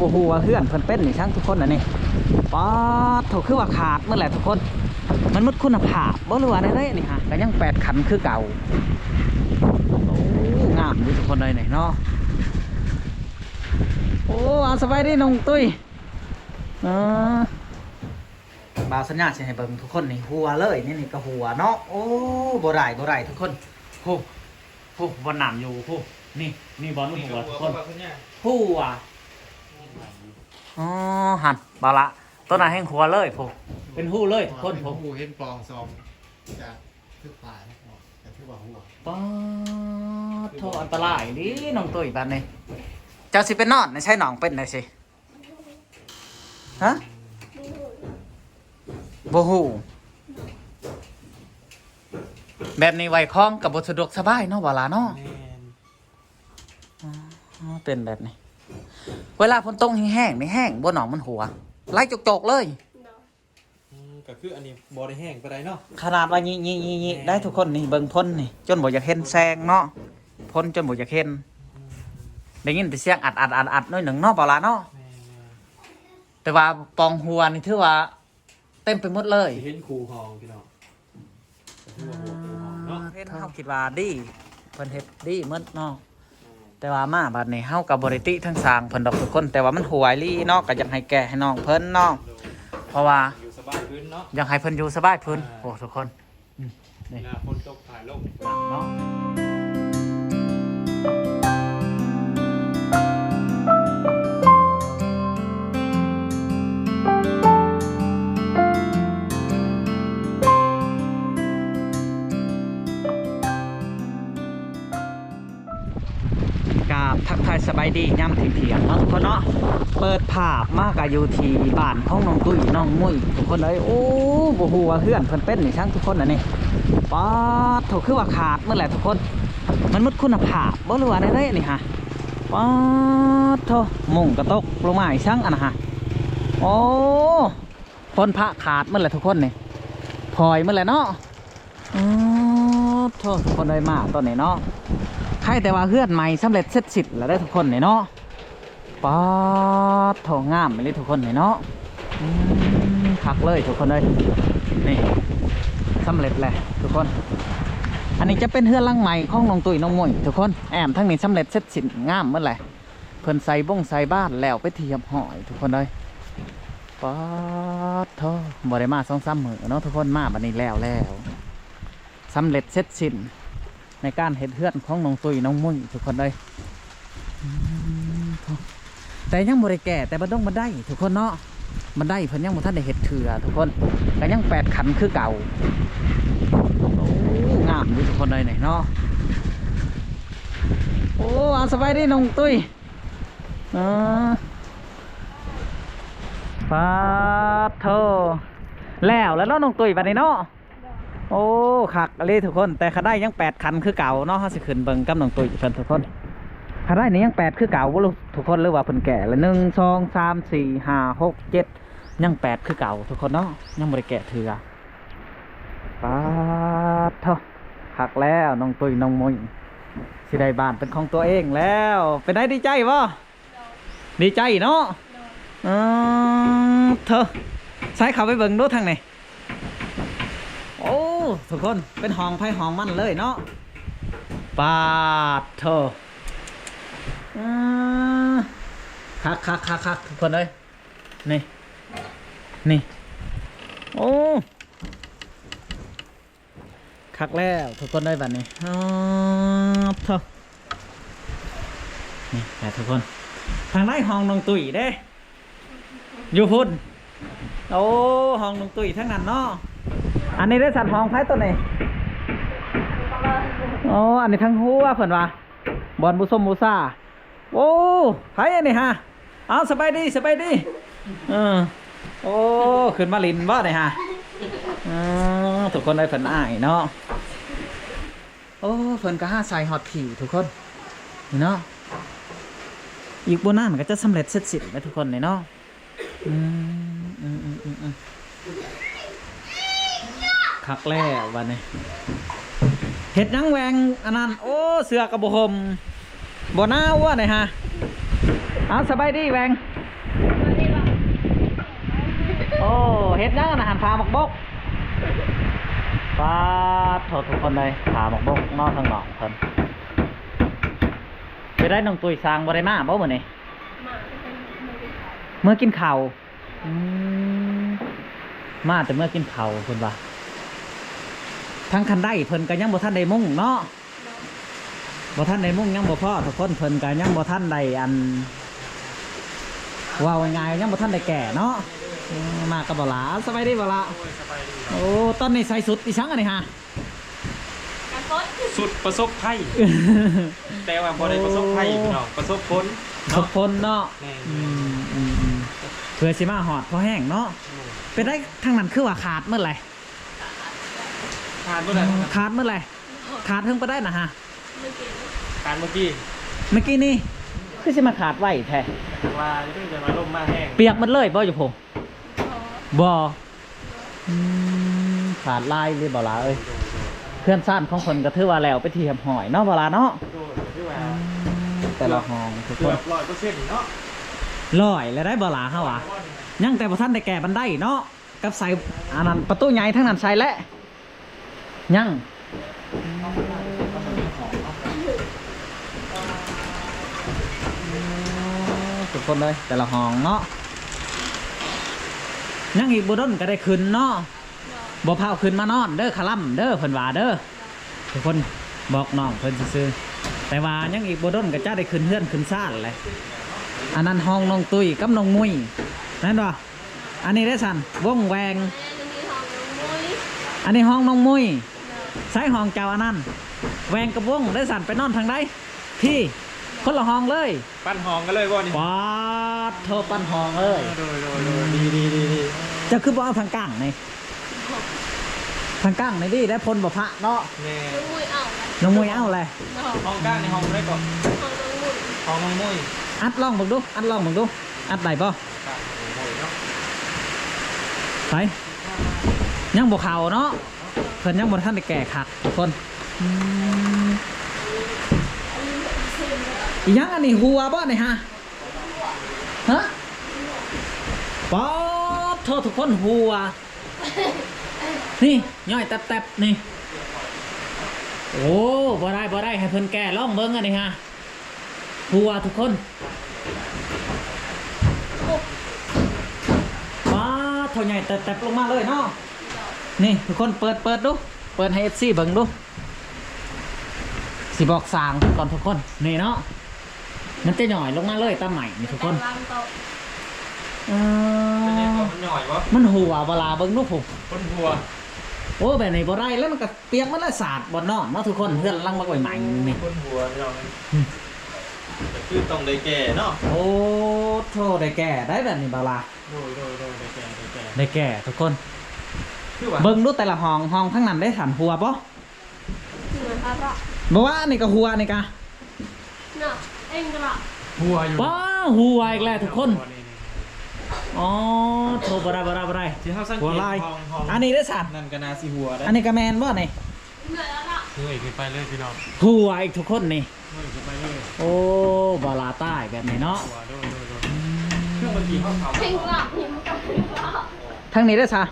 ບໍ່ຮູ້ວ່າເຮືອນເພິ່ນເປັນອີ່ຫຍັງທຸກຄົນ ອັນນີ້. ປາດໂທ້ ຄືວ່າຂາດໝົດແຫຼະທຸກຄົນ. ມັນໝົດຄຸນນະພາບບໍ່ ຫຼືວ່າແນວໃດນີ້ຮະ? ກໍຍັງແປດຂັນຄືເກົ່າ. ໂອ້ ງາມຢູ່ທຸກຄົນເອີຍນີ້ເນາະ. ໂອ້ ເອົາ ສະບາຍດີນ້ອງຕຸ້ຍ. ເອີ ບ່າວສັນຍາຊິໃຫ້ເບິ່ງທຸກຄົນ ນີ້ຫົວເລີຍ ນີ້ ນີ້ກໍຫົວເນາະ. ໂອ້ ບໍ່ໄດ້ ບໍ່ໄດ້ທຸກຄົນ. ໂອ້ ໂອ້ ບ່ອນນ້ຳຢູ່ພຸ້ນ ນີ້ ນີ້ບ່ອນຫົວທຸກຄົນ ຫົວ. ອໍ ຫັ້ນ ບ່າວລະ ໂຕນັ້ນແຮ່ງຫົວເລີຍພຸ້ນ ເປັນຮູເລີຍທຸກຄົນພຸ້ນ. ເຫັນຮູ ເຫັນປ່ອງສອງ ຈະຄືປາຍເນາະ ຈະຖືວ່າຫົວ. ປາດໂທ້ ອັນຕະລາຍອີ່ຫຼີນ້ອງຕຸ້ຍ. ບາດນີ້ເຈົ້າຊິໄປນອນໃນໃສ ນ້ອງເປັນໄດ໋ຊິ ຮະ? ບໍ່ຮູ້. ແບບນີ້ໄຫວ້ຄອງກໍບໍ່ສະດວກສະບາຍເນາະ ບ່າວລາເນາະ. ແມ່ນ. ອໍ ເປັນແບບນີ້ ເວລາຝົນຕົກແຮງໆນີ້ ແຮງບໍ່ນ້ອງ ມັນຫົວ ໄຫຼຈົກໆເລີຍ. ໂດຍ. ອືມ ກໍຄືອັນນີ້ບໍ່ໄດ້ແຮງປານໃດເນາະ ຂະໜາດວ່າຍິໆໆໆ ແມ່ນ ໄດ້ທຸກຄົນ. ນີ້ເບິ່ງພົນນີ້ ຈົນບໍ່ຢາກເຫັນແສງເນາະ ພົນຈົນບໍ່ຢາກເຫັນ. ອືມ ໄດ້ຍິນແຕ່ສຽງອັດໆໆໆໜ້ອຍໜຶ່ງເນາະ ບ່າວລາເນາະ. ແມ່ນໆ. ແຕ່ວ່າປ່ອງຫົວນີ້ຖືວ່າເຕັມໄປໝົດເລີຍ ເຫັນຄູຫ້ອງພີ່ນ້ອງ. ເຮົາຄິດວ່າດີ ເພິ່ນເຮັດດີໝົດເນາະ. ແມ່ນ. ແຕ່ວ່າມາບາດນີ້ເຮົາກໍບໍ່ໄດ້ຕິທາງຊ່າງເພິ່ນດອກທຸກຄົນ ແຕ່ວ່າມັນຫົວອີ່ຫຼີເນາະ ກໍຢາກໃຫ້ແກ້ໃຫ້ນ້ອງເພິ່ນເນາະ. ໂດຍ. ເພາະວ່າຢູ່ສະບາຍຂຶ້ນເນາະ ຢາກໃຫ້ເພິ່ນຢູ່ສະບາຍຂຶ້ນ. ອ່າ ໂອ້ ທຸກຄົນ. ອືມ ນີ້ ເວລາຝົນຕົກ ຖ່າຍລົງ ເນາະ. ກາບທັກທາຍສະບາຍດີຍາມທ່ຽງໆເນາະທຸກຄົນເນາະ. ເປີດພາບມາກະຢູ່ທີ່ບ້ານຂອງນ້ອງຕຸ້ຍນ້ອງມຸ້ຍທຸກຄົນເອີຍ. ໂອ້ ບໍ່ຮູ້ວ່າເຮືອນເພິ່ນເປັນອີ່ຫຍັງທຸກຄົນ ອັນນີ້. ປາດໂທ້ ຄືວ່າຂາດໝົດແຫຼະທຸກຄົນ ມັນໝົດຄຸນນະພາບບໍ່ ຫຼືວ່າແນວໃດນີ້ຮະ? ປາດໂທ້ ມຸ້ງກະຕົກລົງມາອີ່ຫຍັງອັນນະຮະ. ໂອ້ ຝົນຟ້າຂາດໝົດແຫຼະທຸກຄົນນີ້ ພອຍໝົດແຫຼະເນາະ. ອືມ ໂທ້ ທຸກຄົນເອີຍ ມາຕອນນີ້ເນາະ ໃຄ່ແຕ່ວ່າເຮືອນໃໝ່ສຳເລັດເສັດສິ້ນແລ້ວເດີທຸກຄົນນີ້ເນາະ. ປາດໂທ້ ງາມອີ່ຫຼີທຸກຄົນນີ້ເນາະ. ອືມ ຄັກເລີຍທຸກຄົນເອີຍ ນີ້ສຳເລັດແລ້ວທຸກຄົນ. ອັນນີ້ຈະເປັນເຮືອນຫຼັງໃໝ່ຂອງນ້ອງຕຸ້ຍນ້ອງມຸ້ຍທຸກຄົນ. ແອ້ມທາງນີ້ສຳເລັດເສັດສິ້ນ ງາມໝົດແຫຼະ ເພິ່ນໃສ່ບົງໃສ່ບານແລ້ວເປັນທີ່ຮຽບຮ້ອຍທຸກຄົນເອີຍ. ປາດໂທ້ ບໍ່ໄດ້ມາສອງສາມມື້ເນາະທຸກຄົນ ມາບັດນີ້ແລ້ວແລ້ວ ສຳເລັດເສັດສິ້ນໃນການເຮັດເຮືອນຂອງນ້ອງຕຸ້ຍນ້ອງມຸ້ຍທຸກຄົນເອີຍ. ອືມ ແຕ່ຍັງບໍ່ໄດ້ແກ້ແຕ່ບັນດົງບັນໄດທຸກຄົນເນາະ ບັນໄດເພິ່ນຍັງບໍ່ທັນໄດ້ເຮັດເທື່ອທຸກຄົນ ກໍຍັງແປດຂັ້ນຄືເກົ່າ. ໂອ້ ງາມຢູ່ທຸກຄົນເອີຍນີ້ເນາະ. ໂອ້ ເອົາ ສະບາຍດີນ້ອງຕຸ້ຍ. ເອີ ປາດໂທ້ ແລ້ວແລ້ວເນາະນ້ອງຕຸ້ຍບັດນີ້ເນາະ. ໂອ້ ຄັກອີ່ຫຼີທຸກຄົນ ແຕ່ຄັນໄດຍັງແປດຂັ້ນຄືເກົ່າເນາະ. ເຮົາຊິຂຶ້ນເບິ່ງກັບນ້ອງຕຸ້ຍເພິ່ນທຸກຄົນ ຄັນໄດນີ້ຍັງແປດຄືເກົ່າບໍ່ ທຸກຄົນ ຫຼືວ່າເພິ່ນແກ້ລະ ໜຶ່ງ ສອງ ສາມ ສີ່ ຫ້າ ຫົກ ເຈັດ ຍັງແປດຄືເກົ່າທຸກຄົນເນາະ ຍັງບໍ່ໄດ້ແກ້ເທື່ອ. ປາດໂທ້ ຄັກແລ້ວນ້ອງຕຸ້ຍນ້ອງມຸ້ຍ ຊິໄດ້ບ້ານເປັນຂອງຕົວເອງແລ້ວ. ເປັນໃດ ດີໃຈບໍ່? ໂດຍ. ດີໃຈເນາະ. ໂດຍ. ເອີ ເທີ ໃສ່ເຂົ້າໄປເບິ່ງດູທາງນີ້. ໂອ້ ທຸກຄົນ ເປັນຫ້ອງໃຜຫ້ອງມັນເລີຍເນາະ. ປາດໂທ້ ເອີ ຄັກໆໆໆ ທຸກຄົນເອີຍ ນີ້ ນີ້ ໂອ້ ຄັກແລ້ວທຸກຄົນເອີຍບັດນີ້. ອາ ໂທ້ ນີ້ແຫຼະທຸກຄົນ ທາງໃນຫ້ອງນ້ອງຕຸ້ຍເດ້ ຢູ່ພຸ້ນ. ໂອ້ ຫ້ອງນ້ອງຕຸ້ຍທາງນັ້ນເນາະ. ອັນນີ້ເດ້ ສັດຫ້ອງໃຜໂຕນີ້? ໂອ້ ອັນນີ້ທາງຄົວເພິ່ນວ່າ ບ່ອນບູຊົມບູຊາ. ໂອ້ ໃຜອັນນີ້ຫາ? ເອົາ ສະບາຍດີ ສະບາຍດີ. ເອີ ໂອ້ ຂຶ້ນມາຫຼິ້ນບໍ່ນີ້ຫາ? ເອີ ທຸກຄົນເອີຍ ເພິ່ນອາຍເນາະ. ໂອ້ ເພິ່ນກໍຫາໃສ່ຮອດຜີ້ທຸກຄົນ ນີ້ເນາະ. ອີກບໍ່ນານກໍຈະສຳເລັດເສັດສິ້ນແລ້ວທຸກຄົນ ນີ້ເນາະ. ອືມ ອືມ ຄັກແລ້ວບັດນີ້. ເຮັດຫຍັງແຫວ່ງອັນນັ້ນ? ໂອ້ ເສື້ອກໍບໍ່ຫົ່ມ ບໍ່ໜາວວະນີ້ຫາ? ເອົາ ສະບາຍດີແຫວ່ງ. ໂອ້ ເຮັດຫຍັງຫັ້ນນະ? ຫັ້ນ ຜ່າໝາກບົກ. ປາດໂທ ທຸກຄົນເອີຍ ຜ່າໝາກບົກເນາະ ທາງນ້ອງເພິ່ນ. ເປັນໃດນ້ອງຕຸ້ຍ ຊ່າງບໍ່ໄດ້ມາບໍ່ມື້ນີ້? ມາ ເມື່ອກິນເຂົ້າ. ອືມ ມາແຕ່ເມື່ອກິນເຂົ້າເພິ່ນວ່າ. ທາງຄັນໄດເພິ່ນກໍຍັງບໍ່ທັນໄດ້ມຸງເນາະ. ບໍ່ທັນໄດ້ມຸງ ຍັງບໍ່ພໍ້ທຸກຄົນ. ເພິ່ນກໍຍັງບໍ່ທັນໄດ້ ອັນ ເວົ້າງ່າຍໆ ຍັງບໍ່ທັນໄດ້ແກ້ເນາະ. ເອີ ມາກັບບ່າວຫຼ້າ. ສະບາຍດີບ່າວຫຼ້າ. ໂອ້ຍ ສະບາຍດີ. ໂອ້ ຕອນນີ້ໃສ່ຊຸດອີ່ຫຍັງອັນນີ້ຫາ? ກັນຝົນ. ຊຸດປະສົບໄພ ແຕ່ວ່າບໍ່ໄດ້ປະສົບໄພ ໂອ້ ພີ່ນ້ອງ ປະສົບຝົນ ປະສົບຝົນເນາະ. ແມ່ນ ອືມໆໆ ເພື່ອຊິມາຮອດພໍແຮງເນາະ. ໂອ້ ເປັນໃດທາງນັ້ນຄືວ່າຂາດໝົດແຫຼະ? ຂາດໝົດແຫຼະ ຂາດໝົດແຫຼະ. ຂາດເຖິງປານໃດນະຮະ? ຂາດມື້ກີ້ ມື້ກີ້ນີ້ ຄືຊິມາຂາດໄວແທ້? ວ່າຢູ່ ແຕ່ວ່າລົມມາແຮງ. ປຽກໝົດເລີຍບໍ່ຢູ່ພຸ້ນ? ບໍ່ ບໍ່. ອືມ ຂາດຫຼາຍເລີຍບ່າວຫຼ້າເອີຍ. ໂດຍໆໆ ເຮືອນຊານຂອງເພິ່ນກໍຖືວ່າແລ້ວເປັນທີ່ຮຽບຮ້ອຍເນາະ ບ່າວຫຼ້າເນາະ. ໂດຍ ຖືວ່າ ອືມ ແຕ່ລະຫ້ອງທຸກຄົນ ເກືອບຮ້ອຍເປີເຊັນເນາະ. ຮ້ອຍແລ້ວໄດ໋ບ່າວຫຼ້າ ເຮົາວ່າ ຍັງແຕ່ບໍ່ທັນໄດ້ແກ້ບັນໄດເນາະ. ກັບໃສ່ອັນນັ້ນ ປະຕູໃຫຍ່ທາງນັ້ນໃສ່ແລ້ວ ຍັງ. ໂອ້ ທຸກຄົນເອີຍ ແຕ່ລະຫ້ອງເນາະ. ຍັງອີກບໍ່ດົນກໍໄດ້ຂຶ້ນເນາະ. ບໍ່ພາວຂຶ້ນມານອນເດີ ຄະລຳເດີ ເພິ່ນວ່າເດີ. ທຸກຄົນ ບອກນ້ອງເພິ່ນຊື່ໆ ແຕ່ວ່າຍັງອີກບໍ່ດົນກໍຈະໄດ້ຂຶ້ນເຮືອນຂຶ້ນຊານແຫຼະ. ອັນນັ້ນຫ້ອງນ້ອງຕຸ້ຍກັບນ້ອງມຸ້ຍ ແມ່ນບໍ່? ອັນນີ້ເດ້ຊັ້ນ ວົງແຫວ່ງ. ອັນນີ້ຫ້ອງນ້ອງມຸ້ຍ ອັນນີ້ຫ້ອງນ້ອງມຸ້ຍ. ໃສຫ້ອງເຈົ້າອັນນັ້ນ? ແຫວ່ງກັບວົງເດ້ຊັ້ນ ໄປນອນທາງໃດ? ພີ້ ຄົນລະຫ້ອງເລີຍ. ປັນຫ້ອງກັນເລີຍບໍ່ນີ້? ປາດໂທ ປັນຫ້ອງເລີຍ. ໂດຍໆໆ ອືມ ດີໆໆ ເຈົ້າຄືບໍ່ເອົາທາງກາງນີ້? ທາງກາງນີ້ດີໄດ໋ ພົນບໍ່ພະເນາະ. ແມ່ນ ນ້ອງມຸ້ຍເອົາແຫຼະ ນ້ອງມຸ້ຍເອົາແຫຼະ. ຫ້ອງກາງນີ້ຫ້ອງໃດເກາະ? ຫ້ອງນ້ອງມຸ້ຍ ຫ້ອງນ້ອງມຸ້ຍ. ອັດລອງເບິ່ງດູ ອັດລອງເບິ່ງດູ ອັດໄດ້ບໍ່? ໄປ ຍັງບໍ່ເຂົ້າເນາະ ເພິ່ນຍັງບໍ່ທັນໄດ້ແກ້ຄັກທຸກຄົນ. ອືມ ອີຫຍັງອັນນີ້ ຫົວບໍ່ນີ້ຮະ? ຮະ? ປາດໂທ ທຸກຄົນ ຫົວ ນີ້ ຍ້ອຍແຕັບໆ ນີ້. ໂອ້ ບໍ່ໄດ້ ບໍ່ໄດ້ ໃຫ້ເພິ່ນແກ້ ລອງເບິ່ງອັນນີ້ຮະ. ຫົວທຸກຄົນ ປາດ ເທົ່າໃຫຍ່ແຕັບໆ ລົງມາເລີຍເນາະ. ນີ້ທຸກຄົນ ເປີດ ເປີດດູ ເປີດໃຫ້ເອັຟຊີເບິ່ງດູ. ຊິບອກຊ່າງກ່ອນທຸກຄົນ ນີ້ເນາະ ມັນຈະຫຍ້ອຍລົງມາເລີຍຕາມໄມ້ນີ້ທຸກຄົນ. ເອີ ເປັນຫຍັງ ມັນຫຍ້ອຍບໍ່? ມັນຫົວບໍ່ລະ ເບິ່ງດູພຸ້ນ ຄົນຫົວ. ໂອ້ ແບບນີ້ບໍ່ໄດ້ແລ້ວ ມັນກໍ ປຽກໝົດແລ້ວ ສາດບ່ອນນອນເນາະທຸກຄົນ. ເຮືອນຫຼັງບັກໃໝ່ໆນີ້ ຄົນຫົວພີ່ນ້ອງເອີຍ. ອືມ ກໍຄືຕ້ອງໄດ້ແກ້ເນາະ. ໂອ້ໂທ ໄດ້ແກ້ໄດ໋ແບບນີ້ບ່າວຫຼ້າ. ໂດຍໆໆ ໄດ້ແກ້ ໄດ້ແກ້ ໄດ້ແກ້ທຸກຄົນ. ຄືວ່າ ເບິ່ງດູແຕ່ລະຫ້ອງ ຫ້ອງທາງນັ້ນເດ້ ສັນຫົວບໍ່? ບໍ່ວ່າ ອັນນີ້ກໍຫົວ ອັນນີ້ກະ ເນາະ ເອັງກະລະ ຫົວຢູ່. ປ້າ ຫົວອີກແລ້ວທຸກຄົນ. ອໍ ໂທ ບໍ່ໄດ້ ບໍ່ໄດ້ ບໍ່ໄດ້ ທີ່ເຮົາສັງເກດ ຫົວຫຼາຍ. ຫ້ອງ ຫ້ອງ ອັນນີ້ເດ້ຊັ້ນ ນັ້ນກໍໜ້າຊິຫົວໄດ໋. ອັນນີ້ກໍແມ່ນບໍ່ນີ້? ເງີຍຂຶ້ນໄປເລີຍພີ່ນ້ອງ ຫົວອີກທຸກຄົນນີ້. ເງີຍຂຶ້ນໄປເລີຍ. ໂອ້ ບ່າວຫຼ້າຕາຍແບບນີ້ເນາະ. ຫົວ ໂດຍໆໆ. ອືມ ເຄື່ອງມັນຕີເຮົາເຂົາ ເພງລະ ທາງນີ້ເດ້ຊະ.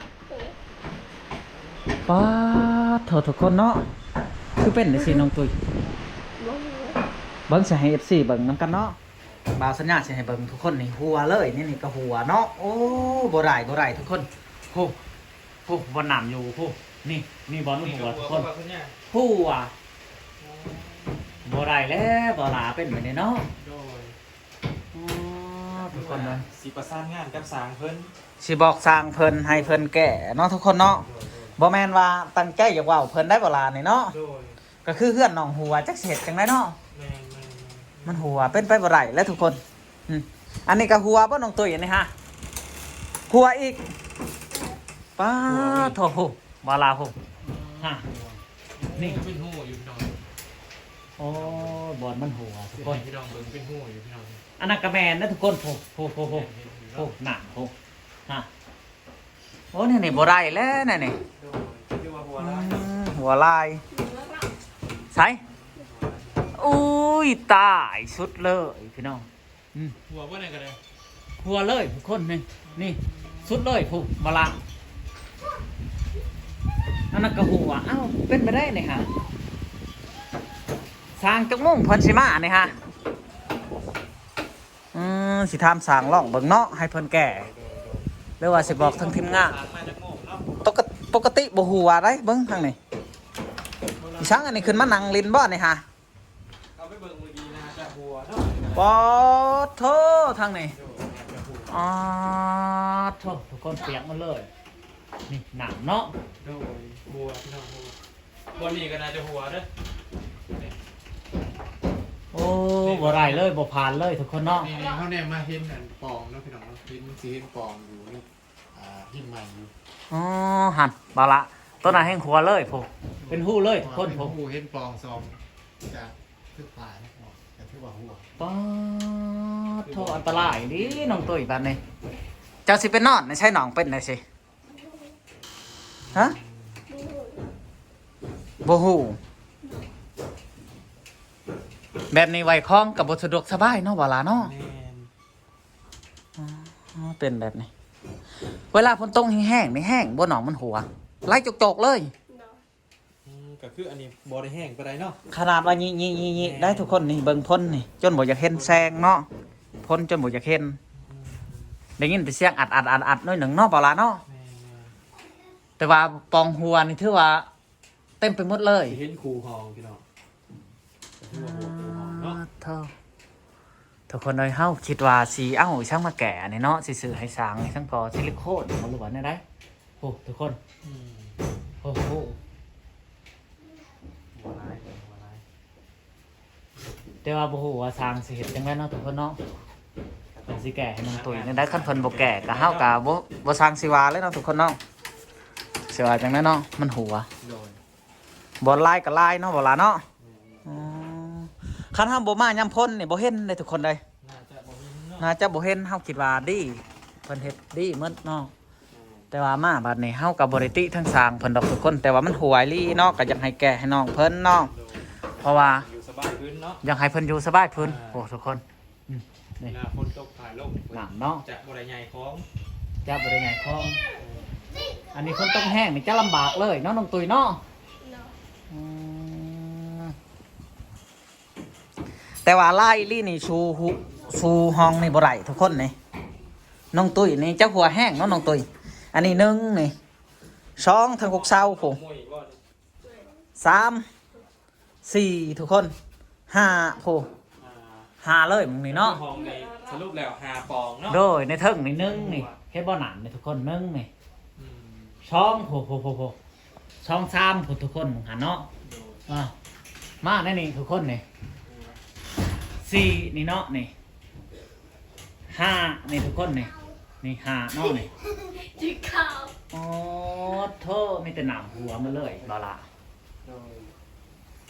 ປາດໂທ ທຸກຄົນເນາະ ຄືເປັນຈັ່ງຊີ້ນ້ອງຕຸ້ຍ. ເບິ່ງຊິໃຫ້ເອັຟຊີເບິ່ງນຳກັນເນາະ. ບ່າວສັນຍາຊິໃຫ້ເບິ່ງທຸກຄົນ ນີ້ຫົວເລີຍ ນີ້ ນີ້ກໍຫົວເນາະ. ໂອ້ ບໍ່ໄດ້ ບໍ່ໄດ້ທຸກຄົນ. ໂອ້ ໂອ້ ບ່ອນນ້ຳຢູ່ພຸ້ນ ນີ້ ນີ້ບ່ອນຫົວທຸກຄົນ. ຫົວ ບໍ່ໄດ້ແລ້ວ ບ່າວຫຼ້າເປັນແບບນີ້ເນາະ. ໂດຍ ອໍ ທຸກຄົນເນາະ ຊິປະສານງານກັບຊ່າງເພິ່ນ ຊິບອກຊ່າງເພິ່ນໃຫ້ເພິ່ນແກ້ເນາະທຸກຄົນເນາະ. ໂດຍໆ ບໍ່ແມ່ນວ່າຕັ້ງໃຈຢາກເວົ້າເພິ່ນໄດ໋ ບ່າວຫຼ້ານີ້ເນາະ. ໂດຍ ກໍຄືເຮືອນນ້ອງຫົວ ຈັກຊິເຮັດຈັ່ງໃດເນາະ. ແມ່ນໆໆ ມັນຫົວ ເປັນໄປບໍ່ໄດ້ແລ້ວທຸກຄົນ. ອືມ ອັນນີ້ກໍຫົວບໍ່ນ້ອງຕຸ້ຍ ອັນນີ້ຮະ ຫົວອີກ. ປາດໂທ ບ່າວຫຼ້າ ໂອ້ ຮະ ນີ້ເປັນຮູຢູ່ພີ່ນ້ອງ. ໂອ້ ບ່ອນມັນຫົວທຸກຄົນ ໃຫ້ພີ່ນ້ອງເບິ່ງ ເປັນຮູຢູ່ພີ່ນ້ອງ. ອັນນັ້ນກໍແມ່ນນະທຸກຄົນ. ໂອ້ ໂອ້ ໂອ້ ເຫັນຢູ່ເນາະ ໂອ້ ໜ້າ ໂອ້ ຮະ. ໂອ້ ນີ້ ນີ້ບໍ່ໄດ້ແລ້ວນະນີ້. ໂດຍ ຄືວ່າຫົວຫຼາຍ ອືມ ຫົວຫຼາຍ. ໃສ? ອຸ້ຍ ຕາຍສຸດເລີຍພີ່ນ້ອງ. ອືມ ຫົວບໍ່ໄດ້ກໍໄດ້ ຫົວເລີຍທຸກຄົນ. ນີ້ ນີ້ ສຸດເລີຍພຸ້ນ ບໍ່ລະ ອັນນັ້ນກະຫົວ. ອ້າວ ເປັນໄປໄດ້ນີ້ຫະ ຊ່າງຈັກໂມງເພິ່ນຊິມານີ້ຫະ? ອືມ ຊິຖາມຊ່າງລອງເບິ່ງເນາະ ໃຫ້ເພິ່ນແກ້ ຫຼືວ່າຊິບອກທາງທີມງານ. ປົກກະ ປົກກະຕິບໍ່ຫົວໄດ໋ ເບິ່ງທາງນີ້. ອີ່ສັງ ອັນນີ້ຂຶ້ນມານັ່ງຫຼິ້ນບໍ່ນີ້ຫະ? ເຂົ້າໄປເບິ່ງມື້ດີ ໜ້າຈະຫົວເນາະ. ປາດໂທ ທາງນີ້ ໂດຍ ໜ້າຈະຫົວ. ອາໂທ ທຸກຄົນປຽກໝົດເລີຍ ນີ້ນ້ຳເນາະ. ໂດຍ ຫົວ ພີ່ນ້ອງ ຫົວ ບ່ອນນີ້ກໍໜ້າຈະຫົວເດີ. ໂອ້ ນີ້ ບໍ່ໄດ້ເລີຍ ບໍ່ຜ່ານເລີຍທຸກຄົນເນາະ. ນີ້ ນີ້ ເຮົາແນມມາເຫັນອັນປ່ອງເນາະ ພີ່ນ້ອງເນາະ ເຫັນ ຊິເຫັນປ່ອງຢູ່ນີ້ ອ່າ ຫີນໃໝ່ຢູ່. ອໍ ຫັ້ນ ບໍ່ລະ ໂຕນັ້ນແຮ່ງຂົວເລີຍພຸ້ນ ເປັນຮູເລີຍທຸກຄົນ ເປັນຮູ ເຫັນປ່ອງສອງ ຈະຖືກປາຍ ຈະຖືວ່າຫົວ. ປາດໂທ ອັນຕະລາຍອີ່ຫຼີນ້ອງຕຸ້ຍບາດນີ້. ເຈົ້າຊິໄປນອນໃນໃສ ນ້ອງເປັນໃດຊິ? ຮະ? ບໍ່ຮູ້. ແບບນີ້ໄຫວ້ຄອງກໍບໍ່ສະດວກສະບາຍເນາະ ບໍ່ລະເນາະ. ແມ່ນ. ອໍ ເປັນແບບນີ້ ເວລາຝົນຕົກແຮງໆນີ້ແຮງບໍ່ ນ້ອງ ມັນຫົວ ໄຫຼຈົກໆເລີຍ. ໂດຍ. ອືມ ກໍຄືອັນນີ້ບໍ່ໄດ້ແຮງປານໃດເນາະ ຂະໜາດວ່າຍິໆໆໆ ແມ່ນ ໄດ້ທຸກຄົນນີ້ ເບິ່ງຝົນນີ້ ຈົນບໍ່ຢາກເຫັນແສງເນາະ ຝົນຈົນບໍ່ຢາກເຫັນ. ອືມ ໄດ້ຍິນແຕ່ສຽງອັດໆໆໆ ໜ້ອຍໜຶ່ງເນາະ ບໍ່ລະເນາະ. ແມ່ນໆ. ແຕ່ວ່າປ່ອງຫົວນີ້ຖືວ່າເຕັມໄປໝົດເລີຍ ຊິເຫັນຄູຫ້ອງ ພີ່ນ້ອງ. ໂອ້ໂຫ ເນາະ ໂທ້ ທຸກຄົນເອີຍ ເຮົາຄິດວ່າຊິເອົາອີ່ສັງມາແກ້ອັນນີ້ເນາະ ຊິຊື້ໃຫ້ຊ່າງນີ້ ຊ່າງກໍຊິລິໂຄນບໍ່ ຫຼືວ່າແນວໃດ. ໂອ້ ທຸກຄົນ ອືມ ໂອ້ໂຫ ຫົວຫຼາຍ ຫົວຫຼາຍ. ແຕ່ວ່າບໍ່ຮູ້ວ່າຊ່າງຊິເຮັດຈັ່ງໃດເນາະ ທຸກຄົນເນາະ ເພິ່ນຊິແກ້ໃຫ້ນ້ອງຕຸ້ຍແນວໃດ. ຄັນເພິ່ນບໍ່ແກ້ກໍເຮົາກໍບໍ່ ບໍ່ຊ່າງຊິວ່າເລີຍເນາະ ທຸກຄົນເນາະ ຊິວ່າຈັ່ງໃດເນາະ ມັນຫົວ. ໂດຍ. ບ່ອນລາຍກໍລາຍເນາະ ບໍ່ລະເນາະ. ແມ່ນໆ. ອໍ ຄັນເຮົາບໍ່ມາຍາມຝົນນີ້ບໍ່ເຫັນເດ້ທຸກຄົນເດ້ ໜ້າຈະບໍ່ເຫັນເນາະ ໜ້າຈະບໍ່ເຫັນ. ເຮົາຄິດວ່າດີ ເພິ່ນເຮັດດີໝົດເນາະ. ແມ່ນ. ແຕ່ວ່າມາບັດນີ້ເຮົາກໍບໍ່ໄດ້ຕິທາງຊ່າງເພິ່ນດອກທຸກຄົນ ແຕ່ວ່າມັນຫົວອີ່ຫຼີເນາະ ກໍຢາກໃຫ້ແກ້ໃຫ້ນ້ອງເພິ່ນເນາະ. ໂດຍ. ເພາະວ່າ ຢູ່ສະບາຍຂຶ້ນເນາະ ຢາກໃຫ້ເພິ່ນຢູ່ສະບາຍຂຶ້ນ. ອ່າ ໂອ້ ທຸກຄົນ ອືມ ນີ້ ເວລາຝົນຕົກຖ້າລົງ ນ້ຳເນາະ ຈະບໍ່ໄດ້ໃຫຍ່ຂອງ ຈະບໍ່ໄດ້ໃຫຍ່ຂອງ. ເອີ ອັນນີ້ຝົນຕົກແຮງນີ້ຈະລຳບາກເລີຍເນາະ ນ້ອງຕຸ້ຍເນາະ. ໂດຍ. ອືມ ແຕ່ວ່າລາຍອີ່ຫຼີນີ້ ສູ່ ສູ່ຫ້ອງນີ້ບໍ່ໄດ້ທຸກຄົນນີ້. ນ້ອງຕຸ້ຍນີ້ຈະຫົວແຮງເນາະ ນ້ອງຕຸ້ຍ. ອັນນີ້ໜຶ່ງນີ້ ສອງ ທາງກົກເສົາພຸ້ນ ສາມ ສີ່ ທຸກຄົນ ຫ້າ ໂພ ຫ້າ ຫ້າເລີຍໝ່ອງນີ້ເນາະ. ຫ້ອງນີ້ສະຫຼຸບແລ້ວຫ້າປອງເນາະ. ໂດຍ ໃນເທິງນີ້ໜຶ່ງນີ້ ເຫັນບໍ່ ນ້ຳນີ້ທຸກຄົນ ໜຶ່ງນີ້ ອືມ ສອງ ໂພ ໂພ ໂພ ໂພ ສອງ ສາມ ໂພ ທຸກຄົນ ໝ່ອງຫັ້ນເນາະ. ໂດຍ. ອ່າ ມາໃນນີ້ທຸກຄົນນີ້ ສີ່ ນີ້ເນາະ ນີ້ ຫ້າ ນີ້ທຸກຄົນນີ້ ນີ້ ຫ້າ ເນາະນີ້. ຈິເຂົ້າ ໂອ້ໂທ້ ມີແຕ່ນ້ຳຫົວໝົດເລີຍ ບໍ່ລະ. ໂດຍ.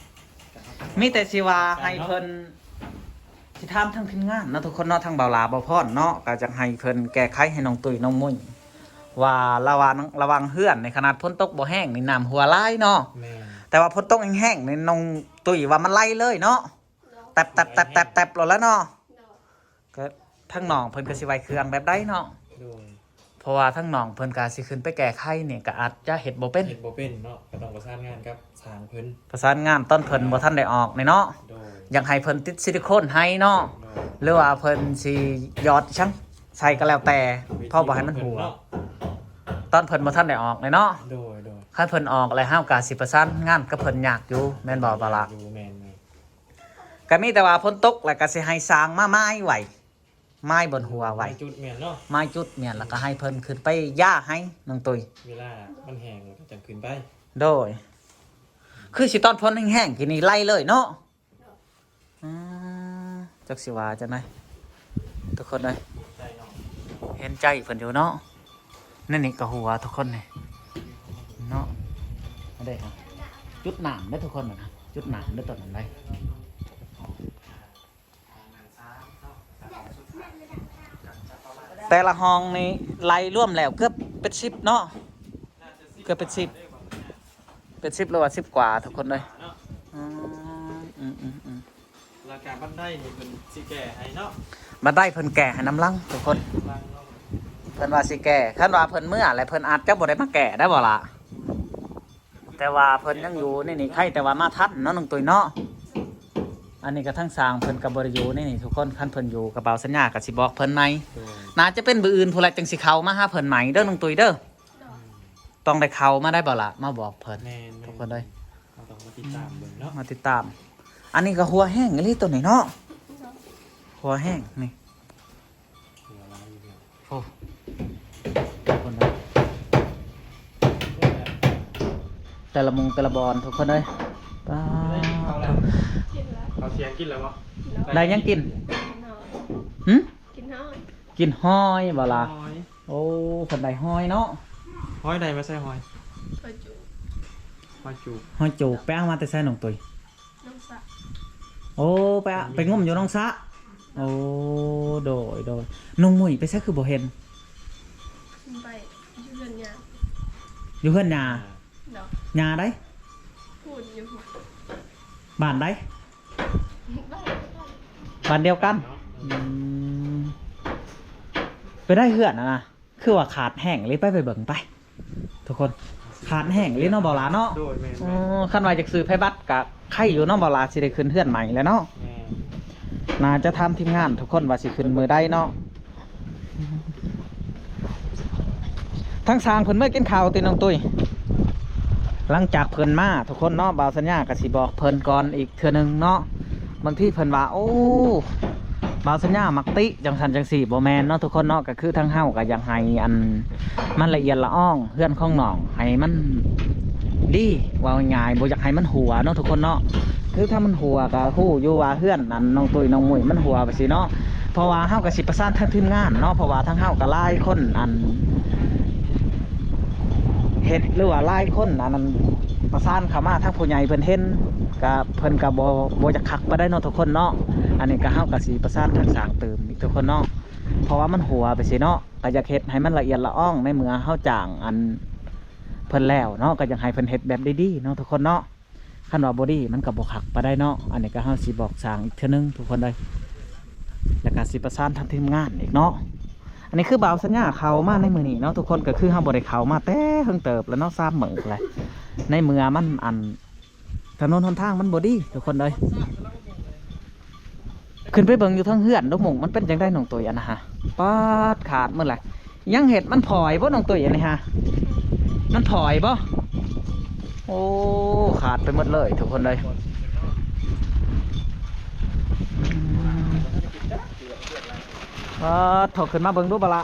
ມີແຕ່ຊິວ່າໃຫ້ເພິ່ນ ຊິຖາມທາງທີມງານເນາະ ທຸກຄົນເນາະ ທາງບ່າວຫຼ້າ ບ່າວພອນເນາະ ກໍຢາກໃຫ້ເພິ່ນແກ້ໄຂໃຫ້ນ້ອງຕຸ້ຍ ນ້ອງມຸ້ຍ ວ່າລະຫວ່າງ ລະຫວ່າງເຮືອນນີ້ ຂະໜາດຝົນຕົກບໍ່ແຮງນີ້ ນ້ຳຮົ່ວຫຼາຍເນາະ. ແມ່ນ. ແຕ່ວ່າຝົນຕົກແຮງໆນີ້ ນ້ອງຕຸ້ຍວ່າມັນໄຫຼເລີຍເນາະ ແຕັບໆໆໆໂລດແລ້ວເນາະ. ໂດຍ. ກໍທາງນ້ອງເພິ່ນກໍຊິໄຫວ້ເຄື່ອງແບບໃດເນາະ. ໂດຍ. ເພາະວ່າທາງນ້ອງເພິ່ນກໍຊິຂຶ້ນໄປແກ້ໄຂນີ້ ກໍອາດຈະເຮັດບໍ່ເປັນ ເຮັດບໍ່ເປັນເນາະ ກໍຕ້ອງປະສານງານກັບຊ່າງເພິ່ນ ປະສານງານຕອນເພິ່ນ ອ່າ ບໍ່ທັນໄດ້ອອກນີ້ເນາະ. ໂດຍ. ຢາກໃຫ້ເພິ່ນຕິດຊິລິໂຄນໃຫ້ເນາະ. ໂດຍ. ຫຼືວ່າເພິ່ນຊິຢອດອີ່ຫຍັງໃສ່ກໍແລ້ວແຕ່ ພໍບໍ່ໃຫ້ມັນຮົ່ວ ຕອນເພິ່ນບໍ່ທັນໄດ້ອອກນີ້ເນາະ. ໂດຍໆ. ຄັນເພິ່ນອອກແລ້ວ ເຮົາກໍຊິປະສານງານກັບເພິ່ນຍາກຢູ່ ແມ່ນບໍ່ ບ່າວຫຼ້າ? ແມ່ນຢູ່ ແມ່ນໆ. ກໍມີແຕ່ວ່າຝົນຕົກແລ້ວກໍຊິໃຫ້ຊ່າງມາໝາຍໄວ້ ໝາຍບ່ອນຮົ່ວໄວ້ ໝາຍຈຸດແມ່ນເນາະ ໝາຍຈຸດແມ່ນ ແລ້ວກໍໃຫ້ເພິ່ນຂຶ້ນໄປຢາໃຫ້ນ້ອງຕຸ້ຍ ເວລາມັນແຫ້ງແລ້ວກໍຈັ່ງຂຶ້ນໄປ. ໂດຍ. ຄືຊິຕອນຝົນແຮງໆ ທີ່ນີ້ໄຫຼເລີຍເນາະ. ອືມ ຈັກຊິວ່າຈັ່ງໃດ ທຸກຄົນເອີຍ ເຫັນໃຈເພິ່ນຢູ່ເນາະ. ນີ້ ນີ້ກໍຫົວທຸກຄົນນີ້ເນາະ ອັນໃດຫະ ຈຸດນ້ຳເດີທຸກຄົນນະ ຈຸດນ້ຳເດີຕອນນັ້ນໄດ. ແຕ່ລະຫ້ອງນີ້ໄລ່ລວມແລ້ວເກືອບເປັນສິບເນາະ ເກືອບເປັນສິບ ເປັນສິບ ຫຼືວ່າສິບກວ່າທຸກຄົນເອີຍ. ອືມ ອືມໆໆ ແລ້ວກະບັນໄດນີ້ເພິ່ນຊິແກ້ໃຫ້ເນາະ ບັນໄດເພິ່ນແກ້ໃຫ້ນຳຫຼັງທຸກຄົນ ຫຼັງເນາະ. พิ่นວ່າຊິແກ້ ຄັນວ່າເພິ່ນເມືອແລ້ວ ເພິ່ນອາດຈະບໍ່ໄດ້ມາແກ້ໄດ້ບໍ່ລະ? ແຕ່ວ່າເພິ່ນຍັງຢູ່ໃນນີ້ ໃຄແຕ່ວ່າມາທັນເນາະ ນ້ອງຕຸ້ຍເນາະ. ອັນນີ້ກໍທາງຊ່າງເພິ່ນກໍບໍ່ໄດ້ຢູ່ໃນນີ້ທຸກຄົນ. ຄັນເພິ່ນຢູ່ກໍ ບ່າວສັນຍາກໍຊິບອກເພິ່ນໃໝ່. ໂດຍ ໜ້າຈະເປັນມື້ອື່ນພຸ້ນແຫຼະ ຈັ່ງຊິເຂົ້າມາຫາເພິ່ນໃໝ່ເດີ ນ້ອງຕຸ້ຍເດີ. ໂດຍ ຕ້ອງໄດ້ເຂົ້າມາໄດ້ບໍ່ລະ? ມາບອກເພິ່ນ. ແມ່ນໆ ທຸກຄົນເດີ ເຮົາຕ້ອງມາຕິດຕາມເບິ່ງເນາະ ມາຕິດຕາມ. ອັນນີ້ກໍຫົວແຮງອີ່ຫຼີໂຕນີ້ເນາະ ໂດຍ ຫົວແຮງນີ້. ໂອ້ ທຸກຄົນເອີຍ ແຕ່ລະມຸງແຕ່ລະບ່ອນ ທຸກຄົນເອີຍ. ປາດ ເຂົ້າແລ້ວ ເຂົ້າສຽງກິນແລ້ວບໍ່? ໄດ້ຫຍັງກິນ? ຫຶ? ກິນຫອຍ ກິນຫອຍບໍ່ລະ? ຫອຍ ໂອ້ ເພິ່ນໄດ້ຫອຍເນາະ. ຫອຍໃດມາໃສ່ຫອຍ? ຫອຍຈູບ ຫອຍຈູບ ຫອຍຈູບ. ໄປເອົາມາແຕ່ໃສນ້ອງຕຸ້ຍ? ໜອງສະ ໂອ້ ໄປ ໄປງົມຢູ່ໜອງສະ. ໂອ້ ໂດຍ ໂດຍ. ນ້ອງມຸ້ຍໄປໃສຄືບໍ່ເຫັນ? ໄປຢູ່ເຮືອນຍ່າ ຢູ່ເຮືອນຍ່າ. ໂດຍ ຍ່າໃດ? ພຸ້ນຢູ່ ບ້ານໃດ? ບ້ານດຽວກັນ. ອືມ ໄປໄດ້ເຮືອນຫັ້ນນະ ຄືວ່າຂາດແຮງອີ່ຫຼີ ໄປ ໄປເບິ່ງໄປ ທຸກຄົນ. ຂາດແຮງອີ່ຫຼີເນາະ ບ່າວຫຼາເນາະ. ໂດຍ ແມ່ນໆ ອໍ ຄັນວ່າຢາກຊື້ໄພບັດກະໄຄຢູ່ເນາະ ບ່າວຫຼາຊິໄດ້ຂຶ້ນເຮືອນໃໝ່ແລ້ວເນາະ. ແມ່ນ ໜ້າຈະຖາມທີມງານທຸກຄົນວ່າຊິຂຶ້ນມື້ໃດເນາະ. ທາງຊ່າງເພິ່ນເມືອກິນເຂົ້າຕິ ນ້ອງຕຸ້ຍ? ຫຼັງຈາກເພິ່ນມາທຸກຄົນເນາະ ບ່າວສັນຍາກໍຊິບອກເພິ່ນກ່ອນອີກເທື່ອໜຶ່ງເນາະ. ບາງທີເພິ່ນວ່າ ໂອ້ ບ່າວສັນຍາມັກຕິ ຈັ່ງຊັ້ນຈັ່ງຊີ້ ບໍ່ແມ່ນເນາະທຸກຄົນເນາະ. ກໍຄືທາງເຮົາກໍຢາກໃຫ້ອັນ ມັນລະອຽດລະອອງເຮືອນຂອງນ້ອງໃຫ້ມັນດີ ເວົ້າງ່າຍໆ ບໍ່ຢາກໃຫ້ມັນຮົ່ວເນາະທຸກຄົນເນາະ. ຄືຖ້າມັນຮົ່ວກໍຮູ້ຢູ່ວ່າເຮືອນອັນນ້ອງຕຸ້ຍນ້ອງມຸ້ຍມັນຮົ່ວໄປຊີ້ເນາະ. ເພາະວ່າເຮົາກໍຊິປະສານທາງທີມງານເນາະ ເພາະວ່າທາງເຮົາກໍຫຼາຍຄົນອັນ ເຮັດ ຫຼືວ່າຫຼາຍຄົນອັນນັ້ນປະສານເຂົ້າມາ ທາງຜູ້ໃຫຍ່ເພິ່ນເຫັນ ກະເພິ່ນກະບໍ່ ບໍ່ຢາກຄັກປານໃດເນາະທຸກຄົນເນາະ. ອັນນີ້ກະເຮົາກະຊິປະສານທາງຊ່າງຕື່ມອີກທຸກຄົນເນາະ ເພາະວ່າມັນຮົ່ວໄປຊີ້ເນາະ. ກະຢາກເຮັດໃຫ້ມັນລະອຽດລະອອງ ໃນເມື່ອເຮົາຈ້າງອັນເພິ່ນແລ້ວເນາະ ກະຢາກໃຫ້ເພິ່ນເຮັດແບບດີໆເນາະທຸກຄົນເນາະ. ຄັນວ່າບໍ່ດີມັນກໍບໍ່ຄັກປານໃດເນາະ. ອັນນີ້ກໍເຮົາຊິບອກຊ່າງອີກເທື່ອໜຶ່ງທຸກຄົນເອີຍ ແລ້ວກໍຊິປະສານທາງທີມງານອີກເນາະ. ອັນນີ້ຄືບ່າວສັນຍາເຂົ້າມາໃນມື້ນີ້ເນາະທຸກຄົນ ກໍຄືເຮົາບໍ່ໄດ້ເຂົ້າມາແຕ່ເຫິງເຕີບແລ້ວເນາະ ສາມມື້ແລ້ວ ໃນເມື່ອມັນ ອັນ ຖະໜົນຫົນທາງມັນບໍ່ດີທຸກຄົນເອີຍ. ຂຶ້ນໄປເບິ່ງຢູ່ເທິງເຮືອນດູ ມຸ້ງມັນເປັນຈັ່ງໃດນ້ອງຕຸ້ຍ ອັນນະຫະ. ປາດ ຂາດໝົດແຫຼະ. ຍັງເຮັດ ມັນພອຍບໍ່ນ້ອງຕຸ້ຍ ອັນນີ້ຫະ? ມັນພອຍບໍ່? ໂອ້ ຂາດໄປໝົດເລີຍທຸກຄົນເອີຍ. ປາດ ຖອກຂຶ້ນມາເບິ່ງດູບັກຫຼ້າ.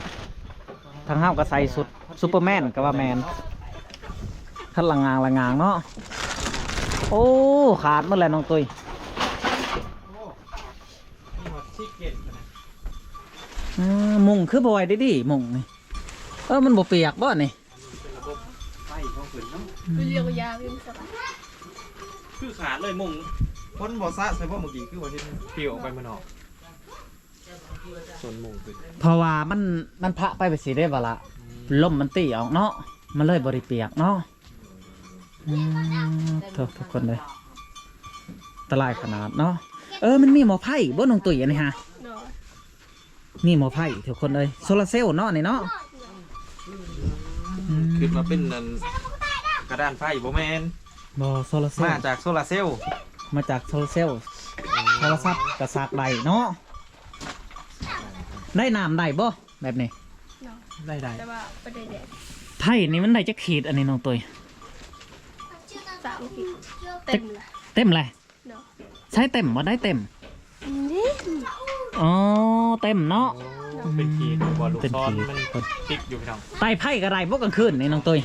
ທາງເຮົາກໍໃສ່ຊຸດ Superman ກໍວ່າແມ່ນ ຄັນລະງາງລະງາງເນາະ. ໂອ້ ຂາດໝົດແລ້ວນ້ອງຕຸ້ຍ. ອ່າ ມຸ້ງຄືບໍ່ໄວ້ດີໆ ມຸ້ງນີ້. ເອີ ມັນບໍ່ປຽກບໍ່ນີ້? ໄຟຂອງເພິ່ນເນາະ. ຄືລຽວຍາວຢູ່ ຄືຂາດເລີຍມຸ້ງ. ຝົນບໍ່ສາດໃສ່ບໍ່ເມື່ອກີ້ ຄືວ່າເຫັນປິວອອກໄປເມືອງນອກ. ເພາະວ່າມັນ ມັນພະໄປແບບຊີ້ເດ້ ວ່າລະ ອືມ ລົມມັນຕີອອກເນາະ ມັນເລີຍບໍ່ໄດ້ປຽກເນາະ. ອືມ ໂທ້ ທຸກຄົນເອີຍ ອັນຕະລາຍຂະໜາດເນາະ. ເອີ ມັນມີໝໍ້ໄຟບໍ່ນ້ອງຕຸ້ຍ ອັນນີ້ຫະ? ໂດຍ ມີໝໍ້ໄຟທຸກຄົນເອີຍ ໂຊລາເຊວເນາະ ອັນນີ້ເນາະ. ອືມ ຄິດວ່າເປັນອັນກະດານໄຟ ບໍ່ແມ່ນ. ບໍ່ ໂຊລາເຊວ ມາຈາກໂຊລາເຊວ ມາຈາກໂຊລາເຊວ. ໂທລະສັບກະສາກໄດ້ເນາະ. ໄດ້ນ້ຳໄດ້ບໍ່ແບບນີ້? ໄດ້ ໄດ້ ແຕ່ວ່າບໍ່ໄດ້ແດດ. ໄຟນີ້ມັນໄດ້ຈັກຂີດອັນນີ້ນ້ອງຕຸ້ຍ? ສາມຂີດ ເຕັມລະ ເຕັມລະ. ໃຊ້ເຕັມບໍ່? ໄດ້ເຕັມນີ້. ອໍ ເຕັມເນາະ. ໂອ້ ເປັນຂີດຢູ່ບໍ່? ລູກສອນມັນຕິດຢູ່ພີ່ນ້ອງ. ໄຕ້ໄຟກໍໄດ້ບໍ່ກາງຄືນນີ້ນ້ອງຕຸ້ຍ?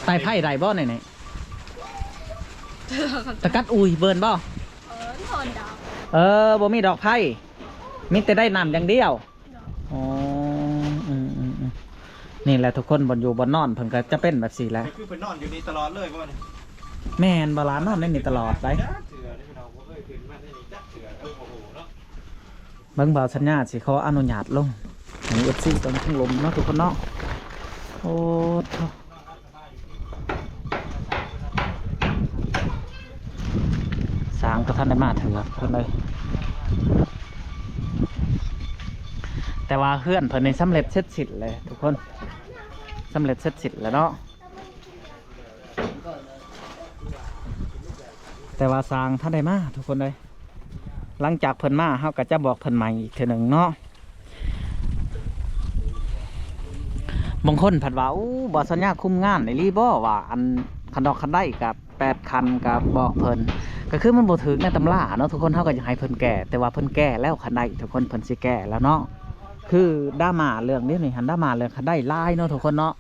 ໄຕ້ໄຟໄດ້ບໍ່ນີ້? ຕະກັດອຸຍເບິ່ນບໍ່? ເອີ ບໍ່ມີດອກໄຟ ມີແຕ່ໄດ້ນ້ຳຢ່າງດຽວ. ອໍ ອືມໆໆ ນີ້ແຫຼະທຸກຄົນ ບ່ອນຢູ່ບ່ອນນອນເພິ່ນກໍຈະເປັນແບບຊີ້ແຫຼະ. ຄືເພິ່ນນອນຢູ່ນີ້ຕະຫຼອດເລີຍບໍ່ນີ້? ແມ່ນບໍ່ຫຼານ ນອນໃນນີ້ຕະຫຼອດໄດ໋. ເບິ່ງ ບ່າວສັນຍາຊິຂໍອະນຸຍາດລົງໃຫ້ເອັຟຊີເບິ່ງທາງລຸ່ມເນາະທຸກຄົນເນາະ. ໂອ້ ຊ່າງບໍ່ທັນໄດ້ມາເທື່ອເພິ່ນເອີຍ. ແຕ່ວ່າເຮືອນເພິ່ນນີ້ສຳເລັດເສັດສິ້ນແລ້ວທຸກຄົນ ສຳເລັດເສັດສິ້ນແລ້ວເນາະ ແຕ່ວ່າຊ່າງທັນໄດ້ມາທຸກຄົນເອີຍ. ຫຼັງຈາກເພິ່ນມາ ເຮົາກໍຈະບອກເພິ່ນໃໝ່ອີກເທື່ອໜຶ່ງເນາະ. ບາງຄົນພັດວ່າ ໂອ້ ບ່າວສັນຍາຄຸມງານອີ່ຫຼີບໍ່ ວ່າ ອັນ ຄັນດອກຄັນໄດກໍ ແປດຄັນກໍບອກເພິ່ນ ກໍຄືມັນບໍ່ຖືກໃນຕຳລາເນາະທຸກຄົນ. ເຮົາກໍຢາກໃຫ້ເພິ່ນແກ້ ແຕ່ວ່າເພິ່ນແກ້ແລ້ວ ຄັນໄດທຸກຄົນ ເພິ່ນຊິແກ້ແລ້ວເນາະ. ຄືດຣາມາເລື່ອງນີ້ຫັ້ນ ດຣາມາເລື່ອງຄັນໄດຫຼາຍເນາະທຸກຄົນເນາະ.